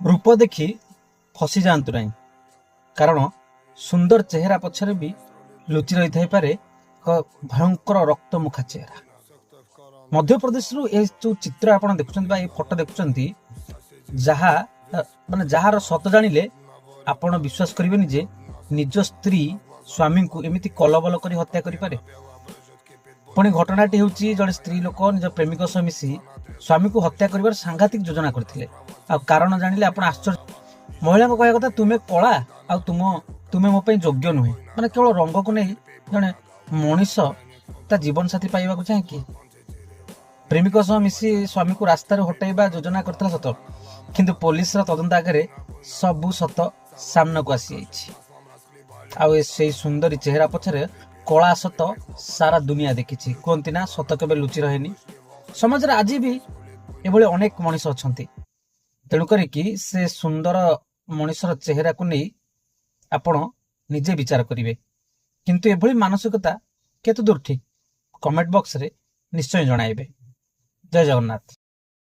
ରୂପ ଦେଖି ଫସି ଯାଆନ୍ତୁ ନାହିଁ, କାରଣ ସୁନ୍ଦର ଚେହେରା ପଛରେ ବି ଲୁଚି ରହିଥାଇପାରେ ଏକ ଭୟଙ୍କର ରକ୍ତମୁଖା ଚେହେରା। ମଧ୍ୟପ୍ରଦେଶରୁ ଏ ଯୋଉ ଚିତ୍ର ଆପଣ ଦେଖୁଛନ୍ତି ବା ଏ ଫଟୋ ଦେଖୁଛନ୍ତି, ଯାହା ମାନେ ଯାହାର ସତ ଜାଣିଲେ ଆପଣ ବିଶ୍ୱାସ କରିବେନି ଯେ ନିଜ ସ୍ତ୍ରୀ ସ୍ୱାମୀଙ୍କୁ ଏମିତି କଲବଲ କରି ହତ୍ୟା କରିପାରେ। ପୁଣି ଘଟଣାଟି ହେଉଛି, ଜଣେ ସ୍ତ୍ରୀ ଲୋକ ନିଜ ପ୍ରେମିକ ସହ ମିଶି ସ୍ୱାମୀକୁ ହତ୍ୟା କରିବାର ସାଂଘାତିକ ଯୋଜନା କରିଥିଲେ। ଆଉ କାରଣ ଜାଣିଲେ ଆପଣ ଆଶ୍ଚର୍ଯ୍ୟ। ମହିଳାଙ୍କ କହିବା କଥା, ତୁମେ କଳା ଆଉ ତୁମେ ମୋ ପାଇଁ ଯୋଗ୍ୟ ନୁହେଁ। ମାନେ କେବଳ ରଙ୍ଗକୁ ନେଇ ଜଣେ ମଣିଷ ତା ଜୀବନ ସାଥୀ ପାଇବାକୁ ଚାହେଁ କି? ପ୍ରେମିକ ସହ ମିଶି ସ୍ୱାମୀକୁ ରାସ୍ତାରୁ ହଟାଇବା ଯୋଜନା କରିଥିଲା ସତ, କିନ୍ତୁ ପୋଲିସର ତଦନ୍ତ ଆଗରେ ସବୁ ସତ ସାମ୍ନାକୁ ଆସିଯାଇଛି। ଆଉ ଏ ସେଇ ସୁନ୍ଦରୀ ଚେହେରା ପଛରେ କଳା ସତ ସାରା ଦୁନିଆ ଦେଖିଛି। କୁହନ୍ତି ନା, ସତ କେବେ ଲୁଚି ରହେନି। ସମାଜରେ ଆଜି ବି ଏଭଳି ଅନେକ ମଣିଷ ଅଛନ୍ତି। ତେଣୁ କରିକି ସେ ସୁନ୍ଦର ମଣିଷର ଚେହେରାକୁ ନେଇ ଆପଣ ନିଜେ ବିଚାର କରିବେ। କିନ୍ତୁ ଏଭଳି ମାନସିକତା କେତେ ଦୂର ଠିକ୍, କମେଣ୍ଟ ବକ୍ସରେ ନିଶ୍ଚୟ ଜଣାଇବେ। ଜୟ ଜଗନ୍ନାଥ।